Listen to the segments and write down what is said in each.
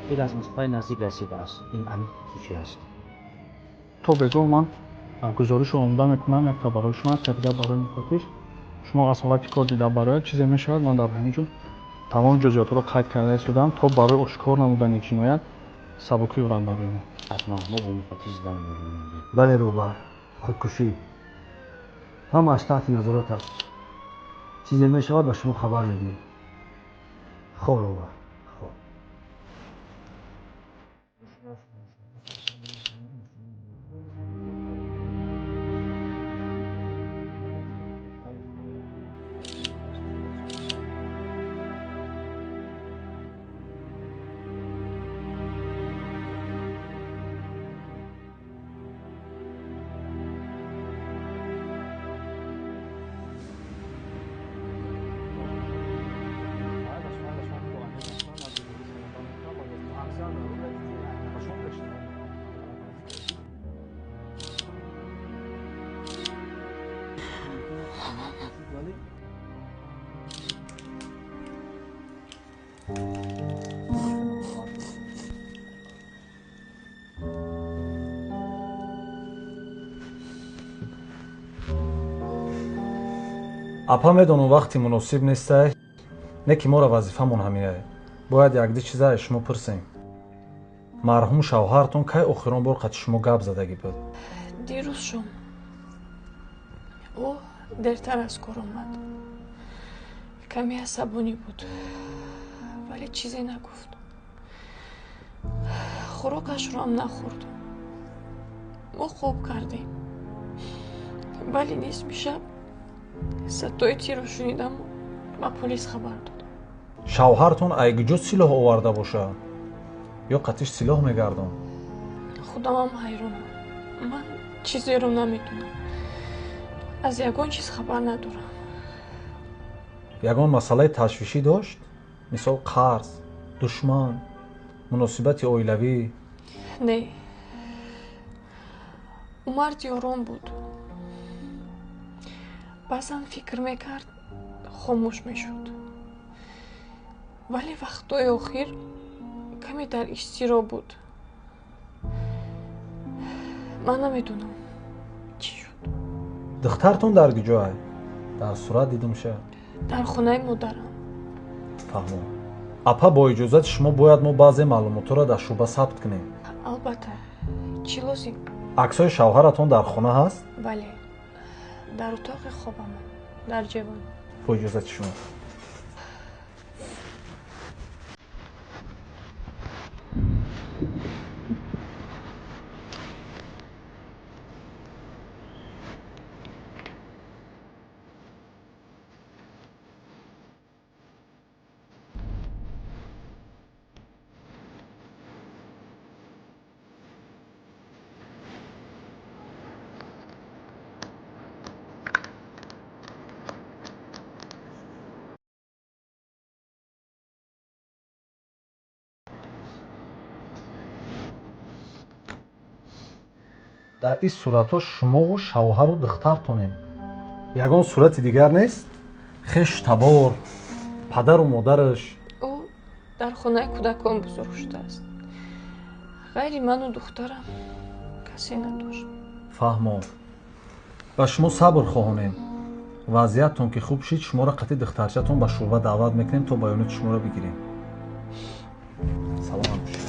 Дил аз масофаи наздик расидааст. Ин амиқ хусусӣ аст. То бегоҳ ман гузоришро омода мекунам, якта барои шумо, якта дигар барои муфаттиш. Шумо аз ҳолати кор дида барояд, чизе мешавад, ман дар ҳамин ҷо тамоми ҷузъиётро қайд карда истодам, то барои ошкор намудани ҷиноят сабукӣ орад барои мо. Ҳатман мо бо муфаттиш занг мезанем. Бале, роҳбар, худкушӣ. Ҳамааш таҳти назорат аст. Чизе мешавад, ба шумо хабар медиҳем. Хоб, роҳбар, хоб. Апа, медонам, вақти муносиб нестай, не ки моро вазифамон ҳаминае. Бояд якди чиза аз шумо пурсем. Марҳум шавҳартон кай охирон бор қати шумо гап задагӣ буд? Дирӯз шом. Ӯ дертар аз кор омад. Каме асабонӣ буд, вале чизе нагуфт. Хӯрокашро ҳам нахӯрд. Мо хоб кардем. Вале нисми шаб садои тирро шунидаму ба полис хабар додам. Шавҳартон айгиҷо силоҳ оварда бошад? Ё қатиш силоҳ мегардон? Худамам ҳайронам. Ман чизеро намедонам. Аз ягон чиз хабар надорам. Ягон масъалаи ташвишӣ дошт? Мисол, қарз, душман, муносибати оилавӣ? Не. Ӯ марди ором буд. Баъзан фикр мекард, хомӯш мешуд. Вале вақтҳои охир каме дар изтироб буд. Ман намедонам чӣ шуд. Духтартон дар куҷоай? Дар сурат дидумша. Дар хонаи модарам. Фаҳмом. Апа, бо иҷозати шумо бояд мо баъзе маълумотҳоро дар шӯъба сабт кунем. Албатта. Чӣ лозим? Аксҳои шавҳаратон дар хона ҳаст? Бале. Дар утоқи хобам, дар ҷевон. Бо иҷозати шумо. Дар ин суратҳо шумову шавҳару духтартонем. Ягон сурати дигар нест? Хешу табор, падару модараш? Ӯ дар хонаи кӯдакон бузург шудааст. Ғайри ману духтарам касе надошт. Фаҳмом. Ба шумо сабр хоҳонем. Вазъияттон ки хуб шид, шуморо қатъи духтарчатон ба шӯъба даъват мекунем, то баёноти шуморо бигирем. Саломат бошед.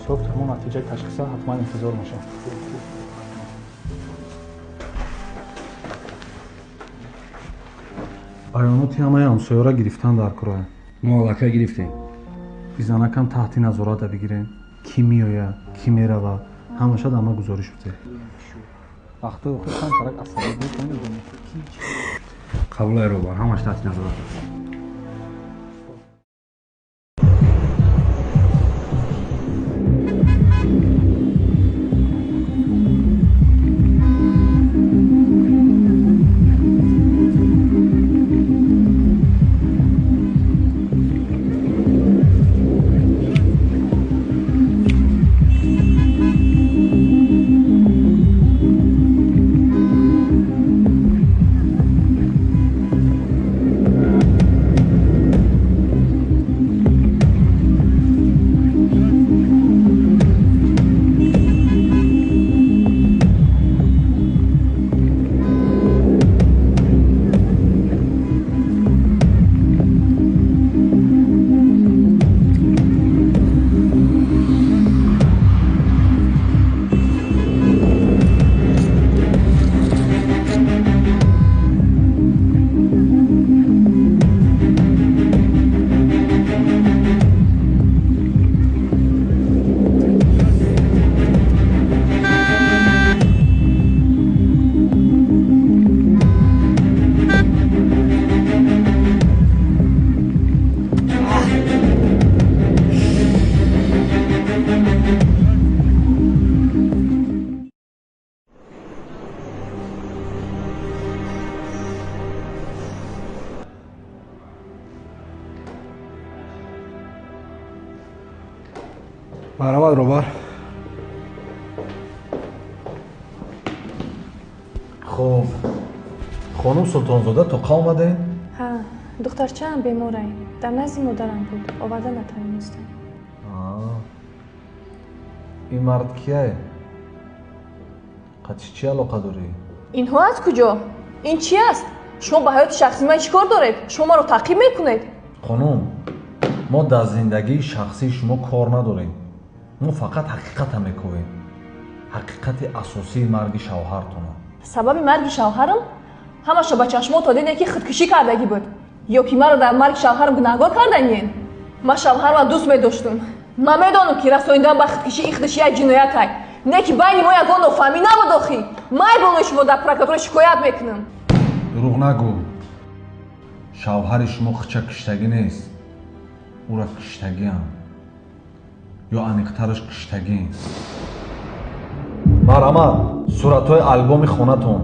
Субҳ мо натиҷаи ташхиса ҳатман интизор мешавем. Баёноти ҳамаи ҳамсоёра гирифтан дар кӯра. Мо аллакай гирифтем. Бизанакам таҳти назората бигирем. Кӣ меояд, кӣ меравад, ҳамаша дар ма гузориш бидеҳ. Вақтои охир камтарак асабӣ буд, намедонем ки чӣ. Қабулай робар, ҳамаш таҳти назорат аст. Марҳамат робар. Хуб, хонум Султонзода, то қа омадем? Ҳа, духтарчаам беморай, дар назди модарам буд, оварда натавонистам. Ин мард кияе? Қатиш чӣ алоқа дорӣ? Инҳо аз куҷо? Ин чӣ аст? Шумо ба ҳаёти шахсии ман чӣ кор доред? Шумо маро таъқиб мекунед? Хонум, мо дар зиндагии шахсии шумо кор надорем. Мо фақат ҳақиқата мекӯвем. Ҳақиқати асосии марги шавҳартона. Сабаби марги шавҳарам ҳамаша ба чашмото диде, ки худкушӣ кардагӣ буд. Ё ки маро дар марги шавҳарам гунаҳгор карданиен? Ман шавҳарама дӯст медоштум. Ман медонам, ки расонидан ба худкушӣ ин худаш як ҷиноятай. Не ки байни мо ягон нофаҳмӣ набуд охӣ. Ман айболои шумо дар прокуратура шикоят мекунам. Дурӯғ нагӯ. Шавҳари шумо хича киштагӣ нест. Ӯра киштагиам. Ё аниқтараш киштагӣ. Марҳамат, суратҳои албоми хонатон.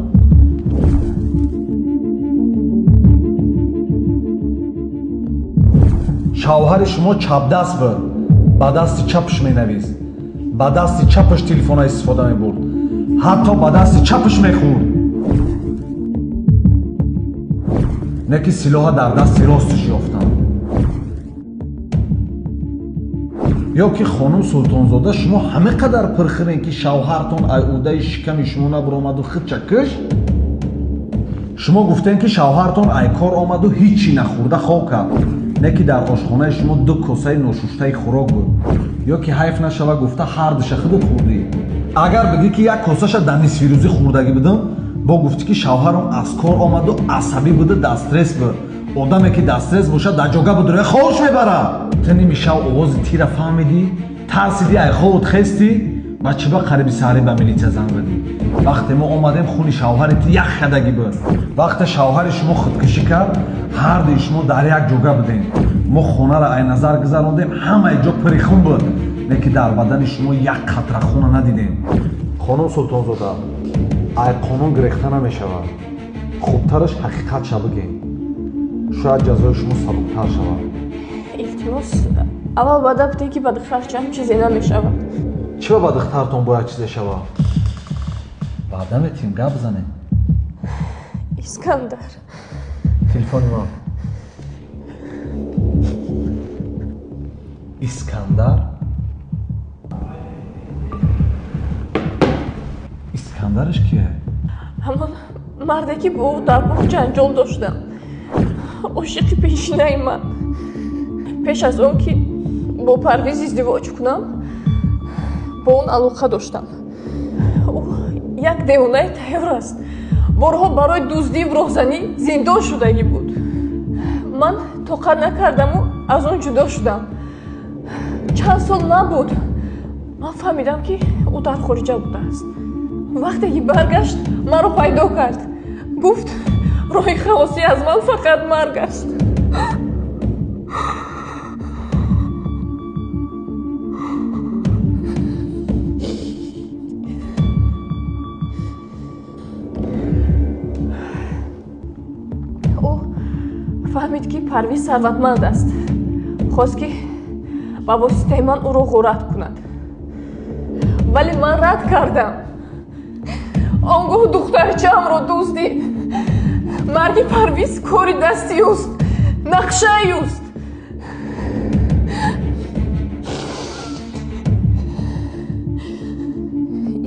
Шавҳари шумо чапдаст буд. Ба дасти чапш менавист. Ба дасти чапаш телефона истифода мебурд. Ҳатто ба дасти чапаш мехӯрд. Не ки силоҳа дар дасти росташ ёфтанд. Ё ки хонум Султонзода, шумо ҳама қадар пирхирен, ки шавҳартон ай удаи шиками шумо набуромаду худча кишт? Шумо гуфтем, ки шавҳартон ай кор омаду ҳичи нахӯрда хоб кард. Не ки дар ошхонаи шумо ду косаи ношуштаи хӯрок буд. Ё ки ҳайф нашава гуфта ҳар душа худат хӯрдӣ. Агар бигӣ, ки як косаша дар нисфирӯзӣ хӯрдагӣ будам, бо гуфтӣ, ки шавҳарам аз кор омаду асабӣ буда, дар стресс буд. Одаме ки дар стресс бошад, дар ҷога будроя хоҳуш мебарад. Ту ними шав овози тира фаҳмидӣ, тарсидӣ, ай ховут хестӣ ва чӣ ба қариби саҳарӣ ба милитсия занг задӣ. Вақте мо омадем, хуни шавҳари ту ях кардагӣ буд. Вақте шавҳари шумо худкушӣ кард, ҳардуи шумо дар як ҷога будем. Мо хонаро ай назар гузарондем, ҳамаи ҷо пури хун буд, лекин дар бадани шумо як қатра хуна надидем. Хонум Султонзода, ай қонун гирехта намешавад. Хубтараш ҳақиқатша бигем. Шояд ҷазои шумо сабуктар шавад. Илтимос, аввал ваъда бидед, ки ба духтарчаам чизе намешавад. Чӣ ба духтартон бояд чизе шавад? Ваъда метиҳем, гап занем. Искандар. Телефони ман. Искандар? Искандараш кие? Ҳамон марде, ки бо ӯ дар боғ ҷанҷол доштам. Ошиқи пешинаи ман. Пеш аз он ки бо Парвиз издивоҷ кунам, бо он алоқа доштам. Ӯ як девонаи тайёр аст. Борҳо барои дуздиву роҳзанӣ зиндон шудагӣ буд. Ман тоқат накардаму аз он ҷудо шудам. Чанд сол набуд, ман фаҳмидам, ки ӯ дар хориҷа будааст. Вақте ки баргашт, маро пайдо кард. Гуфт, роҳи халосӣ аз ман фақат марг аст. Ӯ фаҳмид, ки Парвиз сарватманд аст. Хост, ки ба воситаи ман ӯро ғорат кунад. Вале ман рад кардам. Он гоҳ духтарчаамро дуздид. Марги Парвиз кори дасти ӯст, нақшаи ӯст.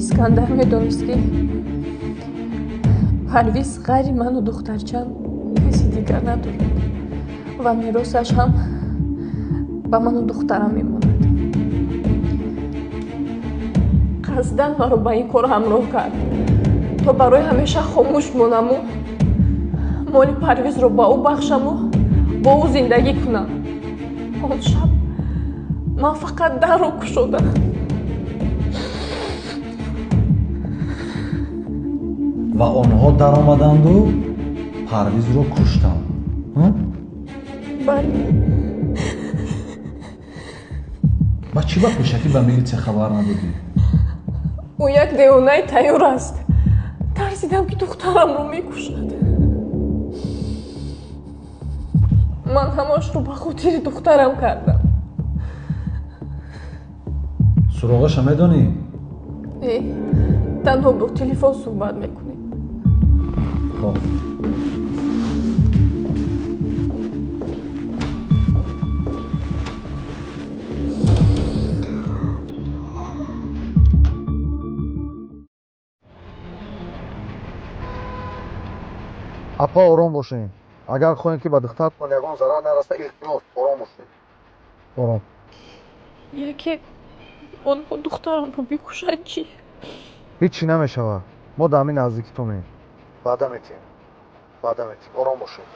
Искандар медонист, ки Парвиз ғайри ману духтарчаам каси дигар надорад ва меросаш ҳам ба ману духтарам мемонад. Қасдан маро ба ин кор ҳамроҳ кард, то барои ҳамеша хомӯш монаму моли Парвизро ба ӯ бахшаму бо ӯ зиндагӣ кунам. Он шаб ман фақат дарро кушодам. Ва онҳо даромаданду Парвизро куштанд. Бале. Ба чӣ ба пешакӣ ба милитсия хабар надодӣ? Ӯ як девонаи тайёр аст. Тарсидам, ки духтарамро мекушад. Ман ҳамаашро ба хотири духтарам кардам. Суроғаша медонӣ? Не, танҳо бо телефон суҳбат мекунем. Хоб. Апа, ором бошед. Агар хоҳем, ки ба духтаратон ягон зарар нарасад, илтимос, ором бошед. Ором. Яке онҳо духтарамро бикушанд чӣ? Ҳеҷ чӣ намешавад. Мо дар ҳамин наздикитонем. Ваъда метиҳем. Ваъда метиҳем. Ором бошед.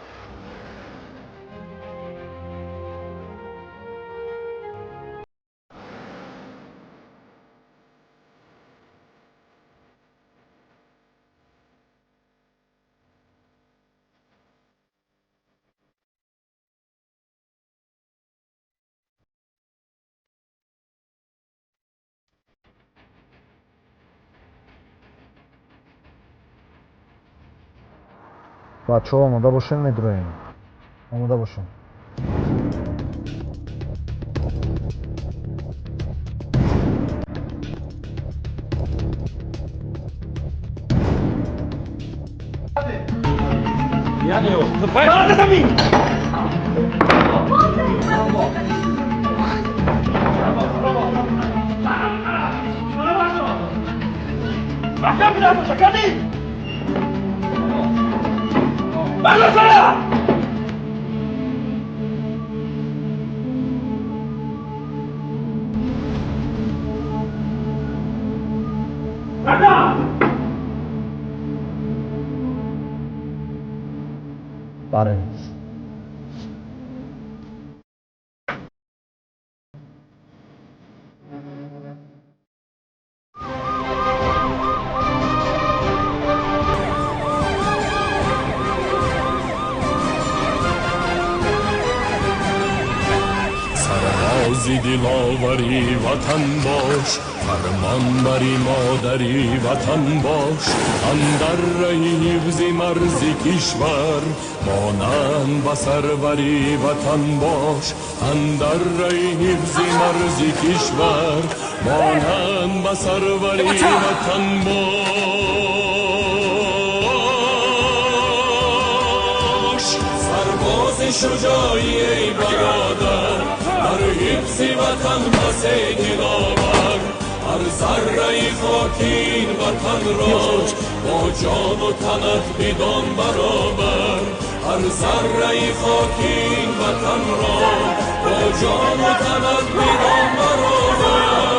Бачаҳо, омода бошем, медроем. Омода бошем. Барем. Сарбози диловари ватан бош, фармонбари модари ватан бош, андар раҳи ҳифзи марзи кишвар монанд ба сарвари ватан бош, андар раҳи ҳифзи марзи кишвар монанд ба сарвари ватан бош. Сарбози шуҷоӣ эй бародар, дар ҳифзи ватан басе диловар, ҳар зарраи хоки ин ватанро бо ҷону танат бидон баробар, ҳар зарраи хоки ин ватанро бо ҷону танат бидон баробар.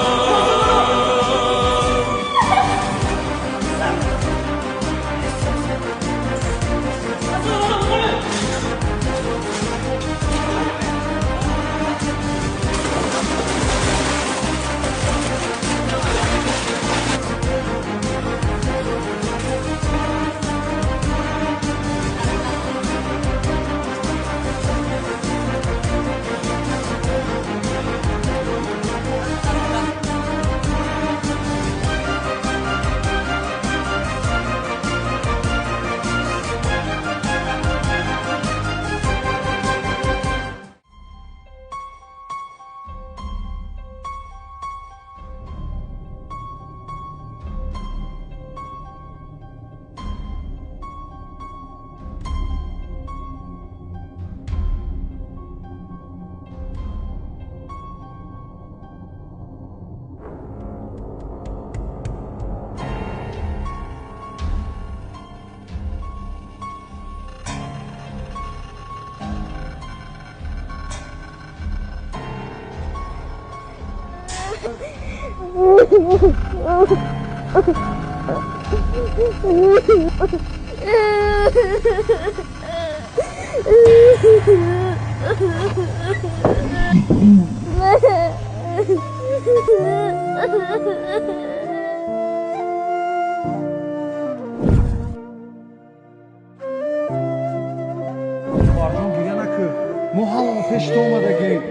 Хоҳарҷон, гиря накун. Мо ҳамамо пеши ту омадагем.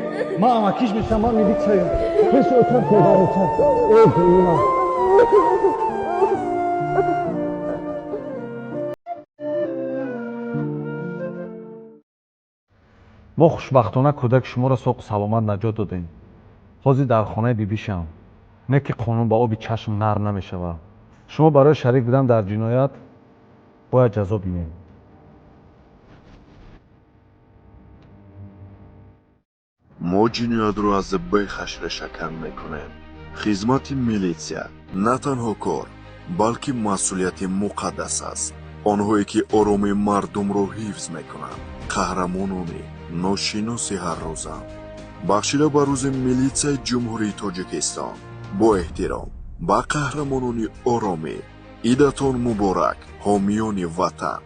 Ман амакиш мешавам, ман милитсияем. Пеши отам подароча. Эй, ина. Мо хушбахтона кӯдаки шуморо соқу саломат наҷот додем. Ҳозир дар хонаи бибишам. Не ки қонун ба оби чашм нарм намешавад. Шумо барои шарик будан дар ҷиноят бояд ҷазо бинед. Мо ҷиноятро аз бехаш решакан мекунем. Хизмати милитсия на танҳо кор, балки масъулияти муқаддас аст. Онҳое ки ороми мардумро ҳифз мекунанд, қаҳрамонони ношиноси ҳаррӯзанд. Бахшида ба рӯзи милитсияи Ҷумҳурии Тоҷикистон, бо эҳтиром ба қаҳрамонони оромӣ, идатон муборак, ҳомиёни ватан.